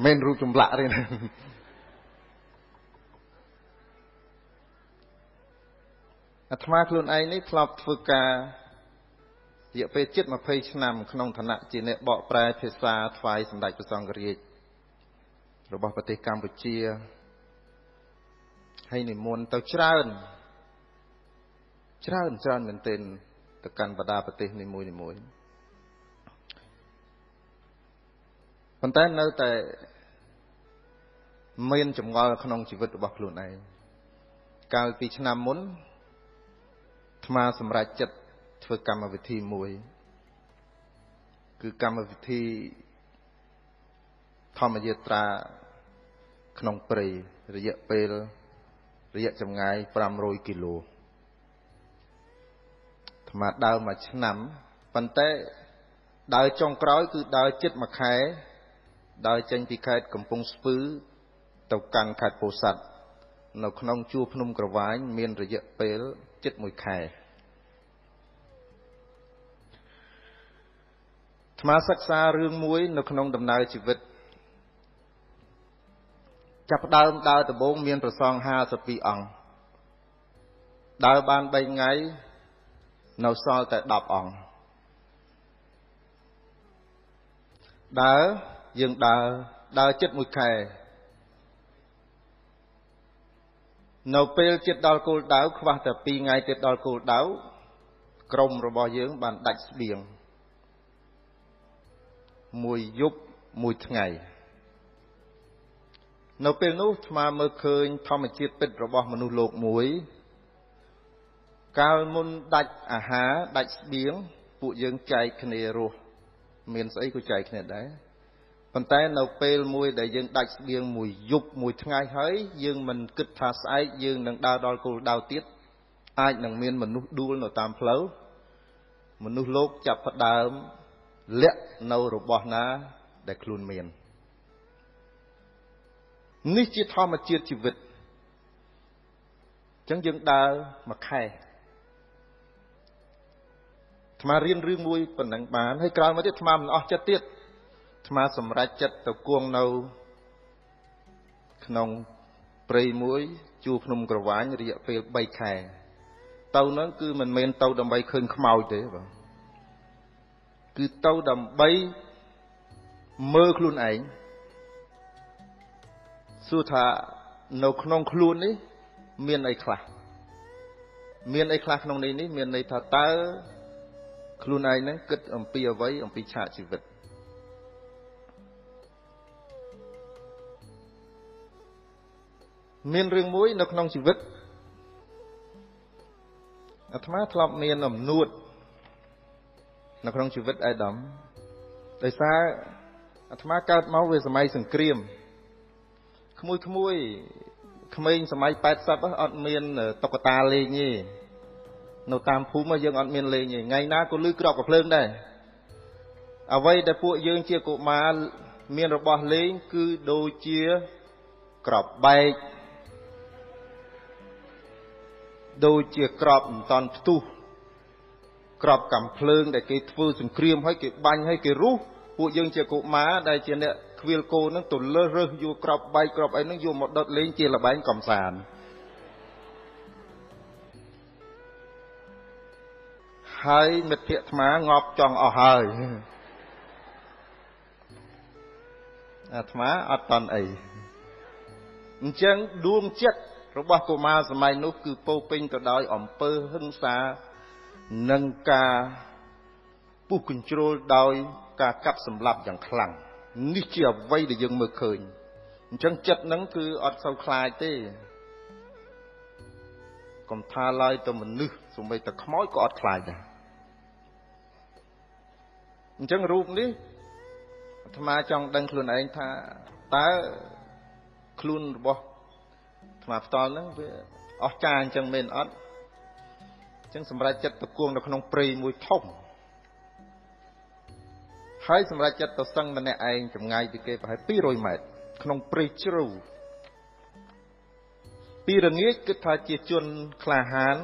មិនរូបចម្លាក់ទេណាអាត្មាខ្លួនឯងនេះធ្លាប់ធ្វើការរយៈពេលជិត20ឆ្នាំក្នុងឋានៈជាអ្នកបកប្រែភាសាថ្វាយសម្ដេចព្រះសង្ឃរាជរបស់ប្រទេសកម្ពុជាហើយនិមន្តទៅច្រើនច្រើនច្រើនមែនទែនទៅកាន់បណ្ដាប្រទេសនីមួយៗប៉ុន្តែនៅតែមានចម្ងល់ក្នុងជីវិតរបស់ខ្លួនឯងកាលពីឆ្នាំមុនអាត្មាសម្រេចចិត្តធ្វើកម្មវិធីមួយគឺកម្មវិធីធម្មយាត្រាក្នុងព្រៃរយៈពេលរយៈចម្ងាយ500គីឡូអាត្មាដើរមួយឆ្នាំប៉ុន្តែដើរចុងក្រោយគឺដើរជិតមួយខែដើរចេញពីខេត្តកំពង់ស្ពឺទៅកាន់ខេត្តពោធិ៍សាត់នៅក្នុងជួរភ្នំក្រវាញមានរយៈពេលជិតមួយខែអាត្មាសិក្សារឿងមួយនៅក្នុងដំណើរជីវិតចាប់ផ្ដើមដើរដំបូងមានព្រះសង្ឃ52អង្គដើរបាន3ថ្ងៃនៅសល់តែ10អង្គដើរយើងដើរជិតមួយខែនៅពេលជិតដល់គោលដៅខ្វះតែ2ថ្ងៃទៀតដល់គោលដៅក្រុមរបស់យើងបានដាច់ស្បៀងមួយយប់មួយថ្ងៃនៅពេលនោះអាត្មាមើលឃើញធម្មជាតិពិតរបស់មនុស្សលោកមួយកាលមុនដាច់អាហារដាច់ស្បៀងពួកយើងចែកគ្នារស់មានស្អីក៏ចែកគ្នាដែរប៉ុន្តែនៅពេលមួយដែលយើងដាច់ស្បៀងមួយយប់មួយថ្ងៃហើយយើងមិនគិតថាស្អែកយើងនឹងដើរដល់គោលដៅទៀតអាចនឹងមានមនុស្សដួលនៅតាមផ្លូវមនុស្សលោកចាប់ផ្ដើមលាក់នៅរបស់ណាដែលខ្លួនមាននេះជាធម្មជាតិជីវិតអញ្ចឹងយើងដើរមួយខែអាត្មារៀនរឿងមួយប៉ុណ្ណឹងបានហើយក្រោយមកទៀតអាត្មាមិនអស់ចិត្តទៀតអាត្មាសម្រេចចិត្តទៅគង់នៅក្នុងព្រៃមួយជួរភ្នំក្រវាញរយៈពេល3ខែទៅហ្នឹងគឺមិនមែនទៅដើម្បីឃើញខ្មោចទេបាទគឺទៅដើម្បីមើលខ្លួនឯងសួរថានៅក្នុងខ្លួននេះមានអីខ្លះមានអីខ្លះក្នុងនេះមានន័យថាតើខ្លួនឯងហ្នឹងគិតអំពីអ្វីអំពីឆាកជីវិតមានរឿងមួយនៅក្នុងជីវិតអាត្មាធ្លាប់មានអំនួតនៅក្នុងជីវិតឯកឧត្តមដោយសារអាត្មាកើតមកវាសម័យសង្គ្រាមក្មួយក្មេងសម័យ80អត់មានតុក្កតាលេងទេនៅតាមភូមិយើងអត់មានលេងទេថ្ងៃណាក៏លឺក្របកាភ្លើងដែរអ្វីដែលពួកយើងជាកុមារមានរបស់លេងគឺដូចជាក្របបែកដូចជាក្របមិនតាន់ផ្ទុះក្របកាំភ្លើងដែលគេធ្វើសង្គ្រាមហើយគេបាញ់ហើយគេរុះពួកយើងជាកុមារដែលជាអ្នកខ្វៀលគោនឹងទៅលើសរើសយកក្របបែកក្របអីនឹងយកមកដុតលេងជាល្បែងកំសាន្តហើយមិត្តភក្តិអាត្មាងាប់ចង់អស់ហើយអាត្មាអត់តន់អីអញ្ចឹងដួងចិត្តរបស់កុមារសម័យនោះគឺពោពេញទៅដោយអំពើហិង្សានិងការពុះកញ្ជ្រោលដោយការកាប់សម្លាប់យ៉ាងខ្លាំងនេះជាអ្វីដែលយើងមើលឃើញអញ្ចឹងចិត្តហ្នឹងគឺអត់សូវខ្លាចទេកុំថាឡើយទៅមនុស្សសូម្បីតែខ្មោចក៏អត់ខ្លាចដែរអញ្ចឹងរូបនេះអាត្មាចង់ដឹងខ្លួនឯងថាតើខ្លួនរបស់អាត្មាផ្ទាល់ហ្នឹងវាអស្ចារ្យអញ្ចឹងមែនអត់អញ្ចឹងសម្រេចចិត្តទៅគង់នៅក្នុងព្រៃមួយធំហើយសម្រេចចិត្តទៅសឹងម្នាក់ឯងចម្ងាយពីគេប្រហែល200ម៉ែត្រក្នុងព្រៃជ្រៅពីរងាចគិតថាជាជនក្លាហាន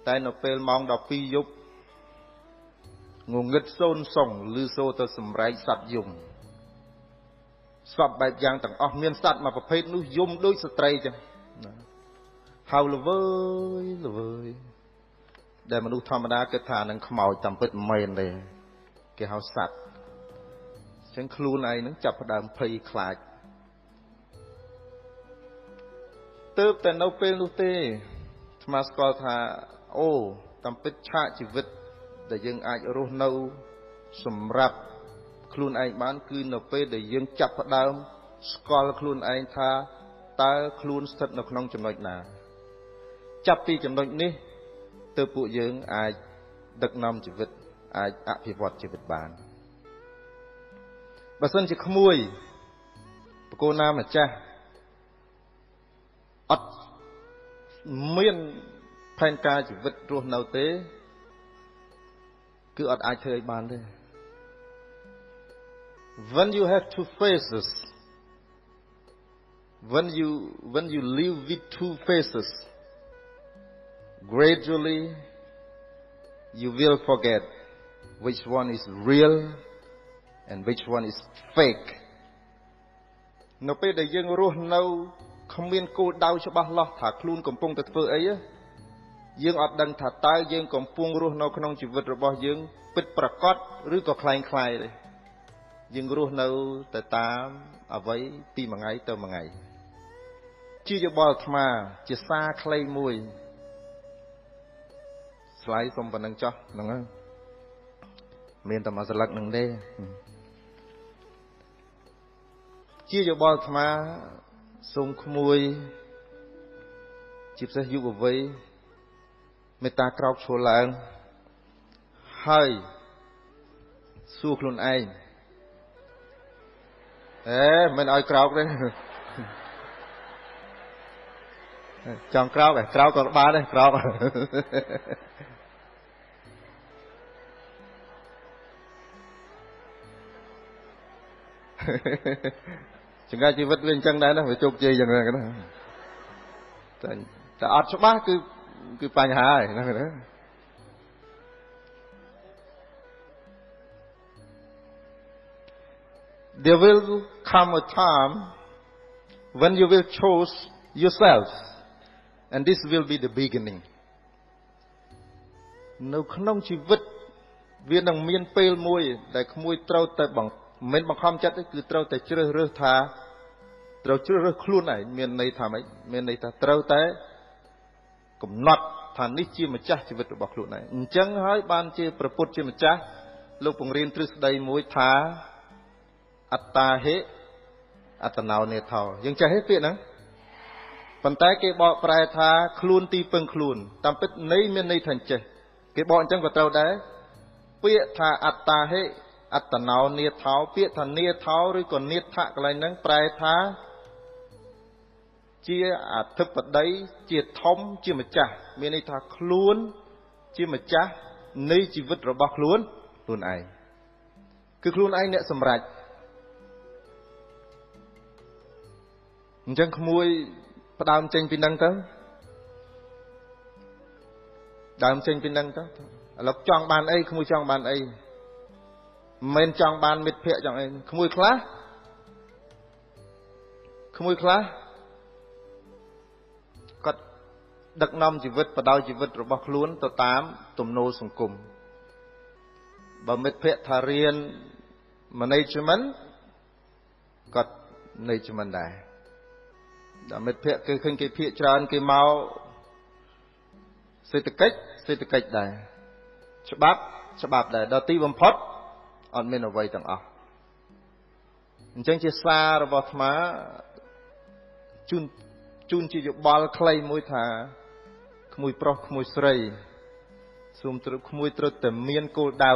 តែនៅពេលម៉ោង12យប់ងងឹតសូនសុងឮសូរទៅសម្រែកសត្វយំ សពបែបយ៉ាងទាំងអស់មានសត្វមួយប្រភេទនោះយំដូចស្ត្រីចឹងណាហៅល្វើយល្វើយដែលមនុស្សធម្មតាគិតថានឹងខ្មោចតាមពិតមិនមែនទេគេហៅសត្វចឹងខ្លួនឯងនឹងចាប់ផ្ដើមភ័យខ្លាចទើបតែនៅពេលនោះទេអាត្មាស្គាល់ថាអូតាមពិតឆាកជីវិតដែលយើងអាចរស់នៅសម្រាប់ខ្លួនឯងបានគឺនៅពេលដែលយើងចាប់ផ្ដើមស្គាល់ខ្លួនឯងថាតើខ្លួនស្ថិតនៅក្នុងចំណុចណាចាប់ពីចំណុចនេះទើបពួកយើងអាចដឹកនាំជីវិតអាចអភិវឌ្ឍជីវិតបានបើសិនជាក្មួយបកូនណាម្ចាស់អត់មានផែនការជីវិតរស់នៅទេគឺអត់អាចធ្វើឲ្យបានទេ When you have two faces, when you live with two faces, gradually you will forget which one is real and which one is fake. នៅពេលដែលយើងរស់នៅគ្មានគោលដៅច្បាស់លាស់ថាខ្លួនកំពុងតែធ្វើអីយើងអត់ដឹងថាតើយើងកំពុងរស់នៅក្នុងជីវិតរបស់យើងពិតប្រាកដឬក៏ក្លែងក្លាយទេយើងរស់នៅទៅតាមអ្វីពីមួយថ្ងៃទៅមួយថ្ងៃជាយោបល់អាត្មាជាសារខ្លីមួយស្លាយសុំប៉ុណ្ណឹងចោះហ្នឹងហើយមានតែមួយស្លឹកហ្នឹងទេជាយោបល់អាត្មាសូមក្មួយជាពិសេសយុវវ័យមេត្តាក្រោកឈរឡើងហើយសួរខ្លួនឯងអេមិនឲ្យក្រោកទេចង់ក្រោកឯងក្រោកក៏បានដែរក្រោកចង្កាជីវិតវាអញ្ចឹងដែរណាវាជោគជ័យយ៉ាងហ្នឹងណាតែអត់ច្បាស់គឺបញ្ហាហើយហ្នឹងណា There will come a time when you will choose yourself, and this will be the beginning. នៅក្នុងជីវិតវានឹងមានពេលមួយដែលក្មួយត្រូវតែមិនបង្ខំចិត្តទេគឺត្រូវតែជ្រើសរើសថាត្រូវជ្រើសរើសខ្លួនឯងមានន័យថាម៉េចមានន័យថាត្រូវតែកំណត់ថានេះជាម្ចាស់ជីវិតរបស់ខ្លួនឯងអញ្ចឹងហើយបានជាព្រះពុទ្ធជាម្ចាស់លោកពង្រៀនទ្រឹស្ដីមួយថាអត្តាហិអត្តនោនេថោយើងចេះទេពាក្យហ្នឹងប៉ុន្តែគេបកប្រែថាខ្លួនទីពឹងខ្លួនតាមពិតន័យមានន័យថាអញ្ចេះគេបកអញ្ចឹងក៏ត្រូវដែរពាក្យថាអត្តាហិអត្តនោនេថោពាក្យថានេថោឬក៏នេថៈកន្លែងហ្នឹងប្រែថាជាអធិបតីជាធំជាម្ចាស់មានន័យថាខ្លួនជាម្ចាស់នៃជីវិតរបស់ខ្លួនខ្លួនឯងគឺខ្លួនឯងអ្នកសម្រេចអញ្ចឹងក្មួយផ្ដើមចេញពីនឹងទៅដើមចេញពីនឹងទៅឥឡូវចង់បានអីក្មួយចង់បានអីមិនចង់បានមិត្តភ័ក្តិចង់អីក្មួយខ្លះគាត់ដឹកនាំជីវិតបដោយជីវិតរបស់ខ្លួនទៅតាមទំនោរសង្គមបើមិត្តភ័ក្តិថារៀន management គាត់ management ដែរដល់មិត្តភ័ក្តិគេឃើញគេភាកច្រើនគេមកសេដ្ឋកិច្ចដែរច្បាប់ដែរដល់ទីបំផុតអត់មានអ្វីទាំងអស់អញ្ចឹងជាសាររបស់អាត្មាជូនជាយោបល់ខ្លីមួយថាក្មួយប្រុសក្មួយស្រីសូមត្រូវក្មួយត្រូវតែមានគោលដៅ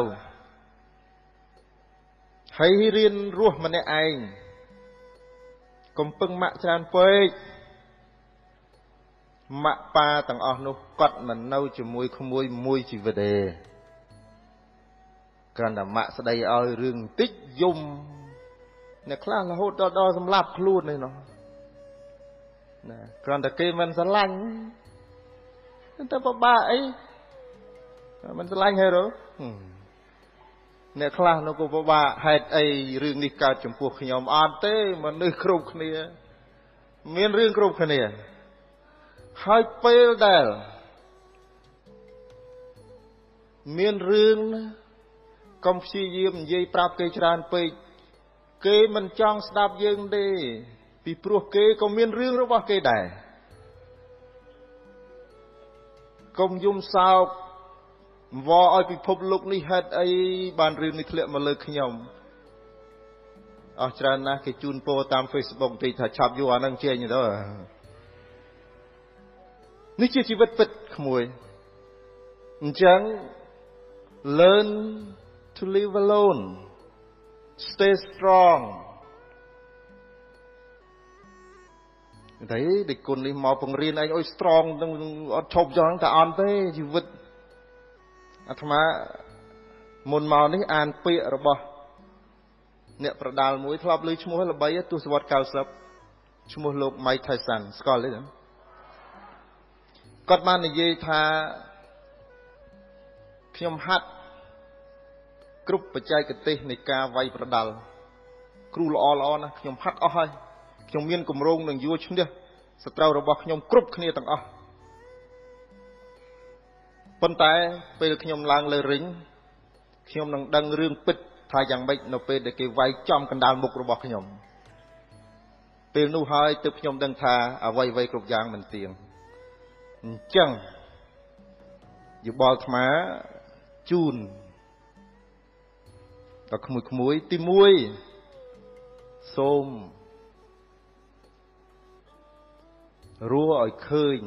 ហើយរៀនរស់ម្នាក់ឯងកុំពឹងម៉ាក់ច្រើនពេកម៉ាក់ប៉ាទាំងអស់នោះគាត់មិននៅជាមួយក្មួយមួយជីវិតទេគ្រាន់តែម៉ាក់ស្ដីឲ្យរឿងបន្តិចយំអ្នកខ្លះរហូតដល់សម្លាប់ខ្លួននេះណោះណាគ្រាន់តែគេមិនស្រឡាញ់តែពិបាកអីមិនស្រឡាញ់ហើយរ អ្នកខ្លះនោះក៏ពិបាកហេតុអីរឿងនេះកើតចំពោះខ្ញុំអត់ទេមនុស្សគ្រប់គ្នាមានរឿងគ្រប់គ្នាហើយពេលដែលមានរឿងកុំព្យាយាមនិយាយប្រាប់គេច្រើនពេកគេមិនចង់ស្ដាប់យើងទេពីព្រោះគេក៏មានរឿងរបស់គេដែរកុំយំសោកវឲ្យពិភពលោកនេះហេតុអីបានរឿងនេះធ្លាក់មកលើខ្ញុំអស់ច្រើនណាស់គេជូនពរតាម Facebook បន្តិចថាឆាប់យកអានឹងចេញទៅនេះជាជីវិតពិតក្មួយអញ្ចឹង learn to live alone, stay strong តែដេកគុណនេះមកបង្រៀនឯងឲ្យ strong នឹងអត់ឈប់ចឹងតែអត់ទេជីវិតអាត្មាមុនមកនេះអានពាក្យរបស់អ្នកប្រដាល់មួយធ្លាប់ឮឈ្មោះល្បីទសវត្ស90ឈ្មោះលោក Mike Tyson ស្គាល់ទេគាត់បាននិយាយថាខ្ញុំហាត់គ្រប់បច្ចេកទេសនៃការវាយប្រដាល់គ្រូល្អល្អណាស់ខ្ញុំហាត់អស់ហើយខ្ញុំមានគម្រោងនឹងយកឈ្នះសត្រូវរបស់ខ្ញុំគ្រប់គ្នាទាំងអស់ប៉ុន្តែពេលខ្ញុំឡើងលើរិញខ្ញុំនឹងដឹងរឿងពិតថាយ៉ាងម៉េចនៅពេលដែលគេវាយចំកណ្ដាលមុខរបស់ខ្ញុំពេលនោះហើយទើបខ្ញុំដឹងថាអ្វីៗគ្រប់យ៉ាងមិនទៀងអញ្ចឹងយោបល់អាត្មាជូនដល់ក្មួយៗទី1សូមរស់ឲ្យឃើញ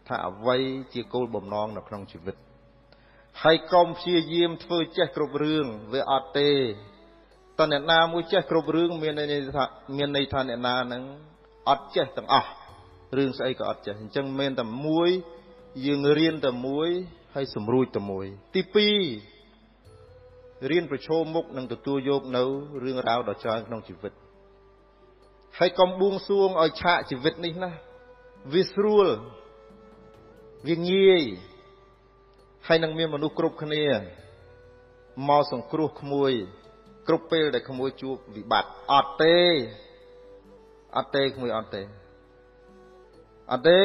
ថាអ្វីជាគោលបំណងនៅក្នុងជីវិតហើយកុំព្យាយាមធ្វើចេះគ្រប់រឿងវាអត់ទេតើអ្នកណាមួយចេះគ្រប់រឿងមានន័យថាអ្នកណាហ្នឹងអត់ចេះទាំងអស់រឿងស្អីក៏អត់ចេះអញ្ចឹងមានតែមួយយើងរៀនតែមួយហើយសម្រួចតែមួយទី2រៀនប្រឈមមុខនឹងទទួលយកនៅរឿងរ៉ាវដ៏ច្រើនក្នុងជីវិតហើយកុំបួងសួងឲ្យឆាកជីវិតនេះណាវាស្រួលវាងាយហើយនឹងមានមនុស្សគ្រប់គ្នាមកសង្គ្រោះក្មួយគ្រប់ពេលដែលក្មួយជួបវិបត្តិអត់ទេអត់ទេក្មួយអត់ទេអត់ទេ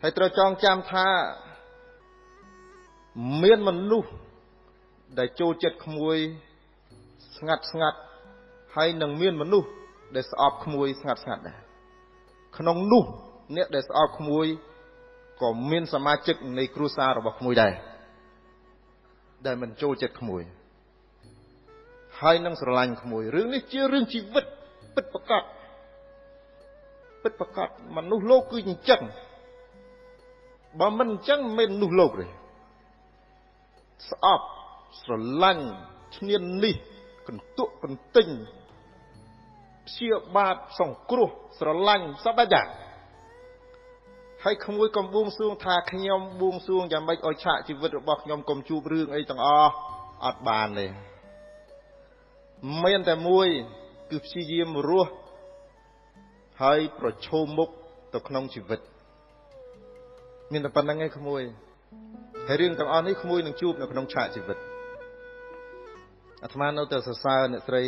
ហើយត្រូវចងចាំថាមានមនុស្សដែលចូលចិត្តក្មួយស្ងាត់ស្ងាត់ហើយនឹងមានមនុស្សដែលស្អប់ក្មួយស្ងាត់ស្ងាត់ដែរក្នុងនោះអ្នកដែលស្អប់ក្មួយក៏មានសមាជិកនៃគ្រួសាររបស់ក្មួយដែរដែលមិនចូលចិត្តក្មួយហើយនឹងស្រឡាញ់ក្មួយរឿងនេះជារឿងជីវិតពិតប្រាកដពិតប្រាកដមនុស្សលោកគឺអញ្ចឹងបើមិនអញ្ចឹងមិនមនុស្សលោកទេស្អប់ស្រឡាញ់ឈ្នានីសកន្ទក់កន្ទិញព្យាបាទសង្គ្រោះស្រឡាញ់សពបែបយ៉ាងហើយក្មួយកុំបួងសួងថាខ្ញុំបួងសួងយ៉ាងម៉េចឲ្យឆាកជីវិតរបស់ខ្ញុំកុំជួបរឿងអីទាំងអស់អត់បានទេមានតែមួយគឺព្យាយាមរស់ហើយប្រឈមមុខទៅក្នុងជីវិតមានតែប៉ុណ្្នឹងឯងក្មួយហើយរឿងទាំងអស់នេះក្មួយនឹងជួបនៅក្នុងឆាកជីវិតអាត្មានៅតែសរសើរអ្នកស្រី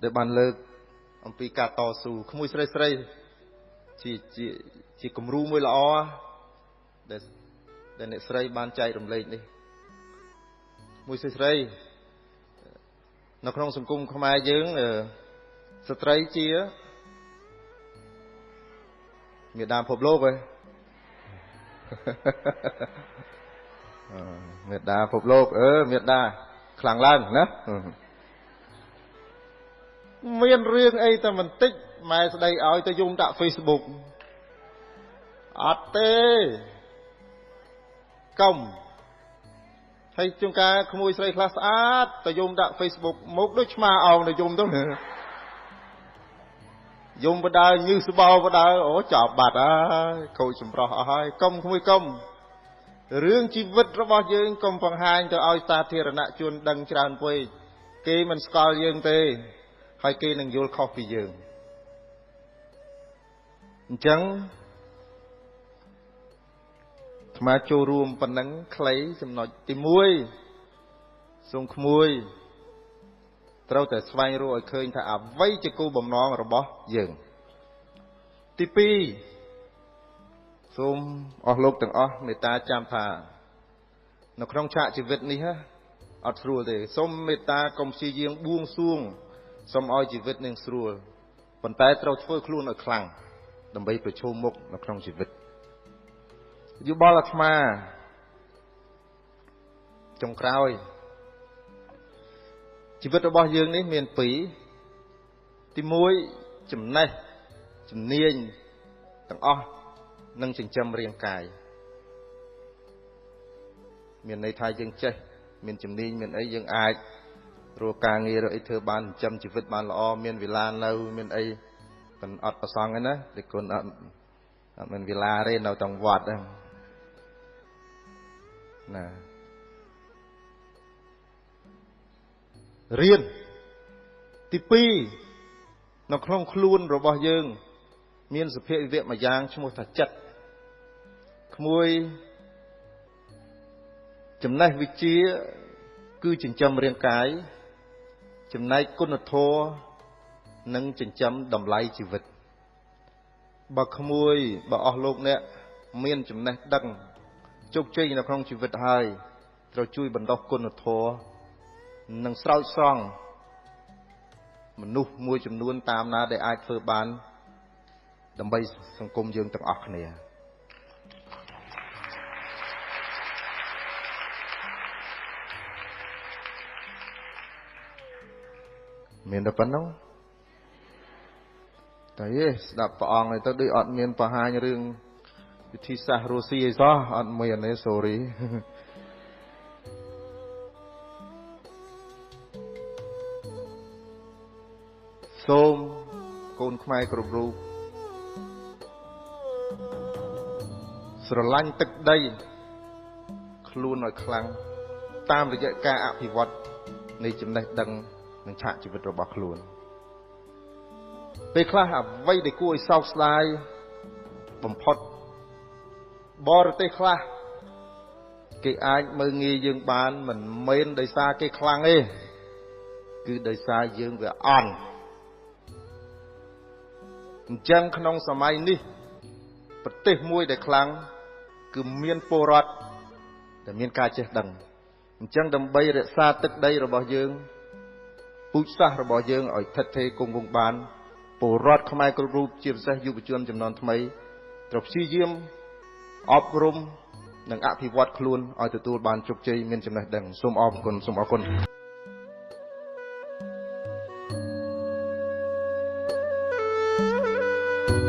ដែលបានលើកអំពីការតស៊ូក្មួយស្រីស្រីជាគំរូមួយល្អដែលអ្នកស្រីបានចែករំលែកនេះមួយស្រីស្រីនៅក្នុងសង្គមខ្មែរយើងស្ត្រីជាមេដាពិភពលោកហ៎មេដាពិភពលោកមេដាខ្លាំងឡើងណាមានរឿងអីតែបន្តិចម៉ែស្ដីឲ្យទៅយំដាក់ Facebook អត់ទេកុំហើយជួនកាលក្មួយស្រីខ្លះស្អាតទៅយំដាក់ Facebook មកដូចឆ្មាអោងទៅយំទៅយំបដើញឺស្បោបដើអូចប់បាត់ហើយខូចសម្រស់អស់ហើយកុំក្មួយកុំរឿងជីវិតរបស់យើងកុំបង្ហាញទៅឲ្យសាធារណជនដឹងច្រើនពេកគេមិនស្គាល់យើងទេហើយគេនឹងយល់ខុសពីយើងអញ្ចឹងអាត្មាចូលរួមប៉ុណ្ណឹងខ្លីចំណុចទី1 សូមក្មួយត្រូវតែស្វែងរកឲ្យឃើញថាអ្វីជាគោលបំណងរបស់យើងទី2សូមអស់លោកទាំងអស់មេត្តាចាំថានៅក្នុងឆាកជីវិតនេះអត់ស្រួលទេសូមមេត្តាកុំព្យាយាមបួងសួងសូមឲ្យជីវិតនឹងស្រួលប៉ុន្តែត្រូវធ្វើខ្លួនឲ្យខ្លាំងដើម្បីប្រឈមមុខនៅក្នុងជីវិតយោបល់អាត្មាចុងក្រោយជីវិតរបស់យើងនេះមានពីរទី1ចំណេះជំនាញទាំងអស់នឹងចិញ្ចឹមរាងកាយមានន័យថាយើងចេះមានជំនាញមានអីយើងអាចរកការងាររកអីធ្វើបានចិញ្ចឹមជីវិតបានល្អមានវេលានៅមានអីមិនអត់ប្រសងទេណាទេគុណអត់មានវេលាទេនៅក្នុងវត្តហ្នឹងណារៀនទី2នៅក្នុងខ្លួនរបស់យើងមានសភាវៈមួយយ៉ាងឈ្មោះថាចិត្តក្មួយចំណេះវិជ្ជាគឺចិញ្ចឹមរាងកាយចំណែកគុណធម៌និងចិញ្ចឹមតម្លៃជីវិតបើក្មួយបើអស់លោកអ្នកមានចំណេះដឹងជោគជ័យនៅក្នុងជីវិតហើយត្រូវជួយបណ្ដុះគុណធម៌និងស្រោចស្រង់មនុស្សមួយចំនួនតាមណាដែលអាចធ្វើបានដើម្បីសង្គមយើងទាំងអស់គ្នាមានតែប៉ុណ្ណឹងតែយេស្ដាប់ព្រះអង្គទៅដូចអត់មានបង្ហាញរឿងវិធីសាស្ត្ររស់ស៊ីអីសោះអត់មានទេ sorry សូមកូនខ្មែរគ្រប់រូបស្រឡាញ់ទឹកដីខ្លួនឲ្យខ្លាំងតាមរយៈការអភិវឌ្ឍនៃចំណេះដឹងនិងឆាកជីវិតរបស់ខ្លួនពេលខ្លះអ្វីដែលគួរឲ្យសោកស្ដាយបំផុតបរទេសខ្លះគេអាចមើលងាយយើងបានមិនមែនដោយសារគេខ្លាំងទេគឺដោយសារយើងវាអន់អញ្ចឹងក្នុងសម័យនេះប្រទេសមួយដែលខ្លាំងគឺមានពលរដ្ឋដែលមានការចេះដឹងអញ្ចឹងដើម្បីរក្សាទឹកដីរបស់យើងពូជសាសន៍របស់យើងឲ្យស្ថិតស្ថេរគង់វង្សបានពលរដ្ឋខ្មែរគ្រប់រូបជាពិសេសយុវជនចំនួនថ្មីត្រូវព្យាយាមអប់រំនិងអភិវឌ្ឍខ្លួនឲ្យទទួលបានជោគជ័យមានចំណេះដឹងសូមអរគុណសូមអរគុណ